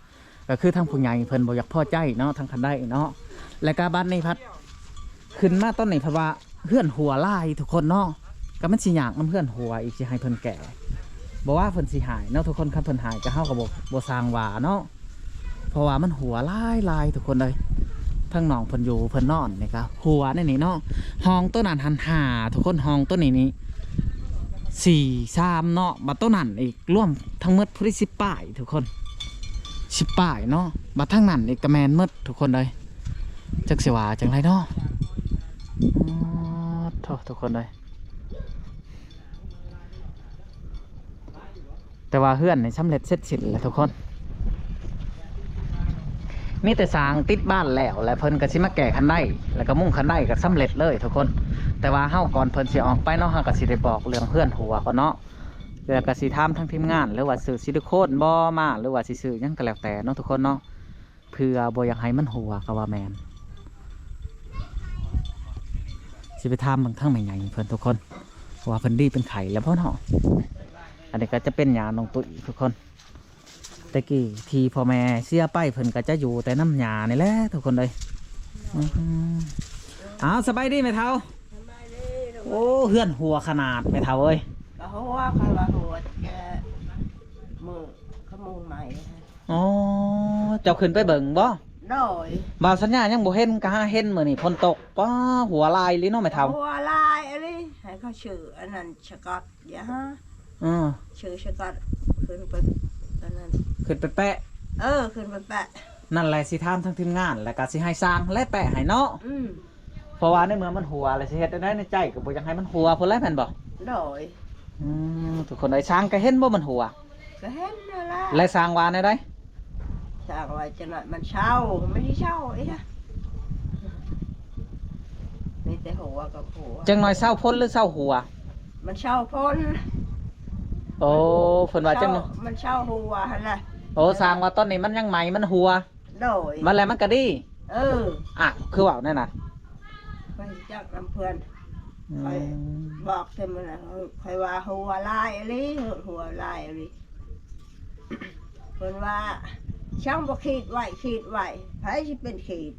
ກໍຄືທາງຜູ້ໃຫຍ່ເພິ່ນບໍ່ຢາກພໍໃຈເນາະ ທາງຄັນໄດເນາະ. ແລ້ວກໍບັດນີ້ພັດຂຶ້ນມາຕອນນີ້ ເພາະວ່າເຮືອນຮົ່ວຫຼາຍທຸກຄົນເນາະ ກໍມັນຊິຍາກນຳເຮືອນຮົ່ວອີກ ຊິໃຫ້ເພິ່ນແກ້ ບໍ່ວ່າເພິ່ນຊິຮ້າຍເນາະທຸກຄົນ. ຄັນເພິ່ນຮ້າຍກໍເຮົາກໍບໍ່ ບໍ່ຊ່າງວ່າເນາະ ເພາະວ່າມັນຮົ່ວຫຼາຍໆ ທຸກຄົນເອີຍ. ທາງນ້ອງເພິ່ນຢູ່ເພິ່ນນອນນີ້ກໍຮົ່ວໃນນີ້ເນາະ. ຫ້ອງໂຕນັ້ນຫັ້ນຫ້າທຸກຄົນ ຫ້ອງໂຕນີ້ນີ້ສີ່ ສາມເນາະ ບັດໂຕນັ້ນອີກ ລວມທັງໝົດພຸ້ນສິບປາຍທຸກຄົນ ສິບປາຍເນາະ. ບັດທາງນັ້ນອີກກໍແມ່ນໝົດທຸກຄົນເອີຍ ຈັກຊິວ່າຈັ່ງໃດເນາະ. ອໍໂທ້ ທຸກຄົນເອີຍ ແຕ່ວ່າເຮືອນນີ້ສຳເລັດເສັດສິ້ນແລ້ວທຸກຄົນ ມີແຕ່ສ້າງຕິດບານແລ້ວ ແລ້ວເພິ່ນກໍຊິມາແກ້ຄັນໄດ ແລ້ວກໍມຸງຄັນໄດກໍສຳເລັດເລີຍທຸກຄົນ. ແຕ່ວ່າເຮົາ ກ່ອນເພິ່ນຊິອອກໄປເນາະ ເຮົາກໍຊິໄດ້ບອກເລື່ອງເຮືອນຮົ່ວກ່ອນເນາະ ແລ້ວກໍຊິຖາມທາງທີມງານ ຫຼືວ່າຊື້ຊິລິໂຄນບໍ່ມາ ຫຼືວ່າຊິຊື້ຫຍັງກໍແລ້ວແຕ່ເນາະທຸກຄົນເນາະ ເພື່ອບໍ່ຢາກໃຫ້ມັນຮົ່ວ ກໍວ່າແມ່ນ. ຊິໄປຖາມເບິ່ງທາງແມ່ໃຫຍ່ເພິ່ນທຸກຄົນ ວ່າເພິ່ນດີເປັນໄຂ້ແລ້ວບໍ່ເນາະ. ອັນນີ້ກໍຈະເປັນຍ່ານ້ອງຕຸ້ຍທຸກຄົນ ແຕ່ກີ້ທີ່ພໍ່ແມ່ເສຍໄປ ເພິ່ນກໍຈະຢູ່ແຕ່ນຳຍ່ານີ້ແຫຼະທຸກຄົນເອີຍ. ອືມ ອ້າວ ສະບາຍດີແມ່ເຖົ້າ. ໂອ້ ເຮືອນຮົ່ວຂະໜາດແມ່ເຖົ້າເອີຍ. ກໍຮົ່ວ ຂ້ອຍວ່າຮົ່ວແຕ່ມື້ຂະມຸງໃໝ່. ອໍ ເຈົ້າຂຶ້ນໄປເບິ່ງບໍ່? ໂດຍ. ບ່າວສັນຍາຍັງບໍ່ເຫັນ ກໍຫາເຫັນມື້ນີ້ຝົນຕົກ. ປ້າ ຮົ່ວຫຼາຍອີ່ຫຼີເນາະແມ່ເຖົ້າ. ຮົ່ວຫຼາຍອີ່ຫຼີ ໃຫ້ເຂົາຊື້ອັນນັ້ນສະກັອດ ຢ່າຫາ ເອີ ຊື້ສະກັອດ ຂຶ້ນໄປອັນນັ້ນ ຂຶ້ນໄປແປະ. ເອີ ຂຶ້ນໄປແປະ. ນັ້ນແຫຼະ ຊິຖາມທາງທີມງານ ແລ້ວກໍຊິໃຫ້ຊ່າງແລະແປະໃຫ້ເນາະ. ອືມ ເພາະວ່າໃນເມື່ອມັນຮົ່ວແລ້ວ ຊິເຮັດແນວໃດໃນໃຈ ກໍບໍ່ຢາກໃຫ້ມັນຮົ່ວພຸ້ນແຫຼະ ແມ່ນບໍ່? ໂດຍ. ອືມ ທຸກຄົນເອີຍ ຊ່າງກໍເຫັນບໍ່ມັນຮົ່ວ? ກໍເຫັນນັ້ນແຫຼະ. ແລະຊ່າງວ່າແນວໃດ? ຊ່າງວ່າຈັ່ງນັ້ນ ມັນເຊົາ ມັນຊິເຊົາອີຫຍັງ ມີແຕ່ຮົ່ວກັບຮົ່ວ. ຈັກໜ້ອຍເຊົາຝົນ ຫຼືເຊົາຮົ່ວ? ມັນເຊົາຝົນ. ໂອ້ ເພິ່ນວ່າຈັ່ງ ມັນເຊົາຮົ່ວຫັ້ນນະ. ໂອ້ ຊ່າງວ່າຕອນນີ້ມັນຍັງໃໝ່ ມັນຮົ່ວ. ໂດຍ. ມັນແລ້ວມັນກໍດີ. ເອີ ອ້າວ ຄືເວົ້າແນວນັ້ນ? ຂ້ອຍຈັກນຳເພິ່ນ. ອືມ ຂ້ອຍບອກແຕ່ມື້ນັ້ນ ຂ້ອຍວ່າຮົ່ວຫຼາຍອີ່ຫຼີ ຮົ່ວຫຼາຍອີ່ຫຼີ. ເພິ່ນວ່າ ຊ່າງບໍ່ຂີດໄວ້ ຂີດໄວ້ ໃຜຊິເປັນຂີດ.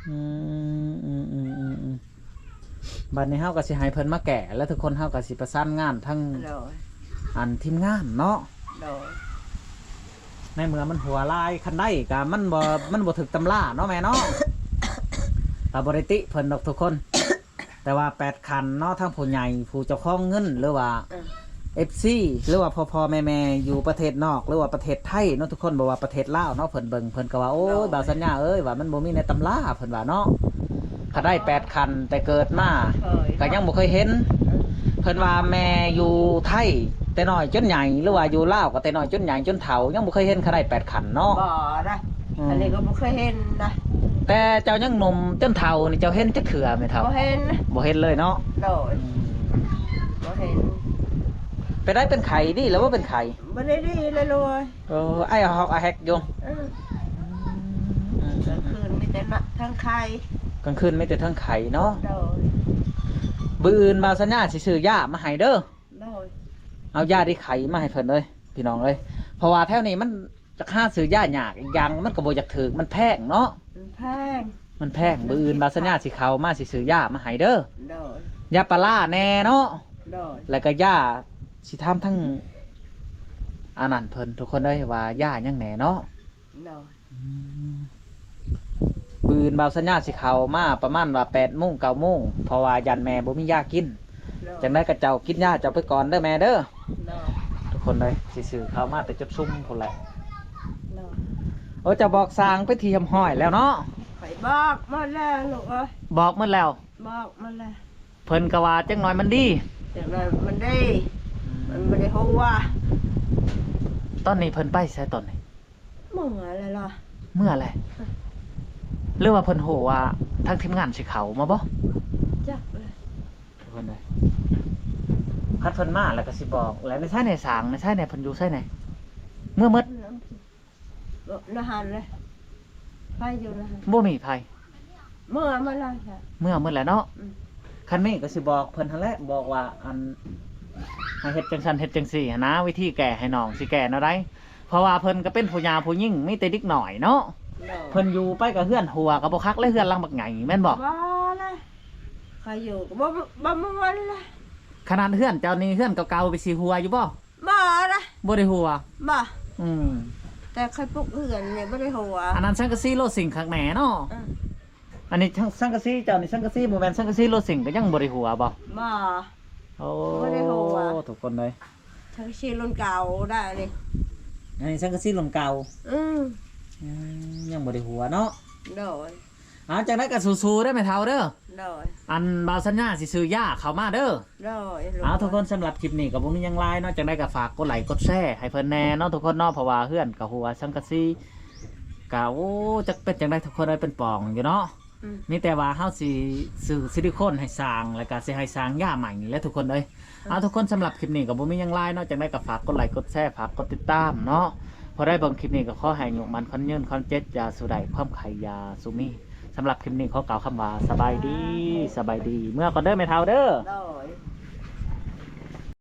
ອືມ ອືມ ອືມ ອືມ ອືມ. ບັດນີ້ເຮົາກໍຊິໃຫ້ເພິ່ນມາແກ້ ແລ້ວທຸກຄົນ ເຮົາກໍຊິປະສານງານທາງ ໂດຍ ອັນທີມງານເນາະ. ໂດຍ. ໃນເມື່ອມັນຮົ່ວຫຼາຍ ຄັນໄດກໍມັນບໍ່ ມັນບໍ່ຖືກຕຳລາເນາະແມ່ເນາະ ກໍບໍ່ໄດ້ຕິເພິ່ນດອກທຸກຄົນ. ແຕ່ວ່າແປດຄັນເນາະ ທາງຜູ້ໃຫຍ່ ຜູ້ເຈົ້າຂອງເງິນ ຫຼືວ່າ ເອີ ເອັຟຊີ ຫຼືວ່າພໍ່ໆແມ່ໆຢູ່ປະເທດນອກ ຫຼືວ່າປະເທດໄທເນາະທຸກຄົນ ບໍ່ວ່າປະເທດລາວເນາະ ເພິ່ນເບິ່ງ ເພິ່ນກໍວ່າ ໂອ້ຍ ໂດຍ ບ່າວສັນຍາເອີຍ ວ່າມັນບໍ່ມີໃນຕຳລາ ເພິ່ນວ່າເນາະ. ຄັນໄດ້ແປດຄັນ ແຕ່ເກີດມາ ໂດຍ ກໍຍັງບໍ່ເຄີຍເຫັນ. ເອີ ເພິ່ນວ່າແມ່ຢູ່ໄທແຕ່ນ້ອຍຈົນໃຫຍ່ ຫຼືວ່າຢູ່ລາວກໍແຕ່ນ້ອຍຈົນໃຫຍ່ຈົນເຖົ້າ ຍັງບໍ່ເຄີຍເຫັນຄັນໄດແປດຄັນເນາະ. ບໍ່ນະ. ອືມ ອັນນີ້ກໍບໍ່ເຄີຍເຫັນນະ. ແຕ່ເຈົ້າຍັງໜຸ່ມຈົນເຖົ້ານີ້ ເຈົ້າເຫັນຈັກເທື່ອແມ່ເຖົ້າ? ບໍ່ເຫັນ. ບໍ່ເຫັນເລີຍເນາະ. ໂດຍ. ອືມ ບໍ່ເຫັນ. ເປັນໃດ ເປັນໄຂ້ດີແລ້ວບໍ່? ເປັນໄຂ້. ບໍ່ໄດ້ດີເລີຍລູກເອີຍ. ເອີ ໄອຮອກອະແຮກຢູ່. ເອີ ອືມ ກາງຄືນມີແຕ່ເທິງໄຂ້ ກາງຄືນມີແຕ່ເທິງໄຂ້ເນາະ. ໂດຍ. ມື້ອື່ນບ່າວສັນຍາຊິຊື້ຢາມາໃຫ້ເດີ. ໂດຍ. ເອົາຢາດີໄຂ້ມາໃຫ້ເພິ່ນເລີຍ ພີ່ນ້ອງເອີຍ ເພາະວ່າແຖວນີ້ມັນ ຈັກຫາຊື້ຢາຍາກ ອີກຢ່າງມັນກໍບໍ່ຢາກຖືກ ມັນແພງເນາະ. ມັນແພງ ມັນແພງ. ມື້ອື່ນບ່າວສັນຍາຊິເຂົ້າມາ ຊິຊື້ຢາມາໃຫ້ເດີ. ໂດຍ. ຢາປາລາແດ່ເນາະ. ໂດຍ. ແລ້ວກໍຢາ ຊິຖາມທາງອັນນັ້ນເພິ່ນ ທຸກຄົນເອີຍ ວ່າຢາຫຍັງແດ່ເນາະ. ໂດຍ. ອືມ ມື້ອື່ນບ່າວສັນຍາຊິເຂົ້າມາປະມານວ່າແປດໂມງ ເກົ້າໂມງ ເພາະວ່າຢ້ານແມ່ບໍ່ມີຢາກິນ. ໂດຍ. ຈັ່ງໃດກໍເຈົ້າກິນຢາເຈົ້າໄປກ່ອນເດີແມ່ເດີ. ໂດຍ. ທຸກຄົນເອີຍ ຊິຊື້ເຂົ້າມາແຕ່ຈຸດຊຸມພຸ້ນແຫຼະ. ໂດຍ. ໂອ້ ເຈົ້າບອກຊ່າງເປັນທີ່ຮຽບຮ້ອຍແລ້ວເນາະ? ຂ້ອຍບອກໝົດແລ້ວລູກເອີຍ. ບອກໝົດແລ້ວ? ບອກໝົດແລ້ວ. ເພິ່ນກໍວ່າຈັກໜ້ອຍມັນດີ. ຈັກໜ້ອຍມັນດີ. ອືມ. ມັ ມັນບໍ່ໄດ້ຮູ້ວ່າ ຕອນນີ້ເພິ່ນໄປໃສຕອນນີ້? ເມືອແລ້ວລະ ເມືອແລ້ວ. ເອີ ຫຼືວ່າເພິ່ນຮູ້ວ່າທາງທີມງານຊິເຂົ້າມາບໍ່? ຈັກແຫຼະ ເພິ່ນເດ້ ຄັນເພິ່ນມາແລ້ວກໍຊິບອກແຫຼະ. ໃນໃສແດ່ຊ່າງ ໃນໃສແດ່ ເພິ່ນຢູ່ໃສແດ່? ເມືອໝົດ ນະຫັ້ນແຫຼະ ໃຜຢູ່ນະຫັ້ນ ບໍ່ມີໃຜ ເມືອໝົດແລ້ວ ເມືອໝົດແລ້ວເນາະ. ອືມ ຄັນມີກໍຊິບອກເພິ່ນຫັ້ນແຫຼະ ບອກວ່າ ອັນ ໃຫ້ເຮັດຈັ່ງຊັ້ນເຮັດຈັ່ງຊີ້ຫັ້ນນະ ວິທີແກ້ໃຫ້ນ້ອງຊິແກ້ແນວໃດ? ເພາະວ່າເພິ່ນກໍເປັນຜູ້ຍ່າຜູ້ຍິງ ມີແຕ່ເດັກນ້ອຍເນາະ. ໂດຍ ເພິ່ນຢູ່ໄປກໍເຮືອນຮົ່ວ ກໍບໍ່ຄັກເລີຍ ເຮືອນຫຼັງບັກໃຫຍ່ແມ່ນບໍ່? ບໍ່ແຫຼະ ຂ້ອຍຢູ່ກໍບໍ່ ບໍ່ມ່ວນແຫຼະ. ຂະໜາດເຮືອນເຈົ້ານີ້ ເຮືອນເກົ່າໆ ໄປຊິຮົ່ວຢູ່ບໍ່? ບໍ່ລະ ບໍ່ໄດ້ຮົ່ວ ບໍ່ ອືມ ແຕ່ຂ້ອຍປຸກເຮືອນນີ້ບໍ່ໄດ້ຮົ່ວ. ອັນນັ້ນສັງກະສີໂລຊິງຄັກແນ່ເນາະ. ເອີ ອັນນີ້ສັງ ສັງກະສີເຈົ້ານີ້ ສັງກະສີ ບໍ່ແມ່ນສັງກະສີໂລຊິງ ກໍຍັງບໍ່ໄດ້ຮົ່ວບໍ່? ບໍ່ ໂອ້ ບໍ່ໄດ້ຮົ່ວ ທຸກຄົນເລີຍ. ສັງກະສີລຸ້ນເກົ່າໄດ໋ນີ້ ອັນນີ້ສັງກະສີລຸ້ນເກົ່າ. ອືມ ອືມ ຍັງບໍ່ໄດ້ຮົ່ວເນາະ. ໂດຍ ເອົາ ຈັ່ງໃດກໍສູ້ໆເດີແມ່ເຖົ້າເດີ. ໂດຍ ອັນບ່າວສັນຍາຊິຊື້ຢາເຂົ້າມາເດີ. ໂດຍ ເອົາ ທຸກຄົນ ສຳລັບຄລິບນີ້ກໍບໍ່ມີຫຍັງຫຼາຍເນາະ ຈັ່ງໃດກໍຝາກກົດໄລກົດແຊໃຫ້ເພິ່ນແນ່ເນາະທຸກຄົນເນາະ ເພາະວ່າເຮືອນກໍຮົ່ວສັງກະສີ ກະ ໂອ້ ຈັກເປັນຈັ່ງໃດທຸກຄົນເອີຍ ເປັນປ່ອງຢູ່ເນາະ. ອືມ ມີແຕ່ວ່າເຮົາຊິຊື້ຊິລິໂຄນໃຫ້ຊ່າງ ແລ້ວກະຊິໃຫ້ຊ່າງຢາໃໝ່ນີ້ແຫຼະທຸກຄົນເອີຍ. ເອົາ ອືມ ທຸກຄົນ ສຳລັບຄລິບນີ້ກໍບໍ່ມີຫຍັງຫຼາຍເນາະ ຈັ່ງໃດກໍຝາກກົດໄລກົດແຊ ຝາກກົດຕິດຕາມເນາະ. ຜູ້ໃດເບິ່ງຄລິບນີ້ກໍຂໍໃຫ້ອາຍຸໝັ້ນຂວັນຍືນ ຄວາມເຈັບຢ່າສູ່ໄດ້ ຄວາມໄຂ້ຢ່າສູ່ມີ. ສຳລັບຄລິບນີ້ຂໍກ່າວຄຳວ່າ ສະບາຍດີ ສະບາຍດີ ສະບາຍດີ. ເມືອກ່ອນເດີແມ່ເຖົ້າເດີ. ໂດຍ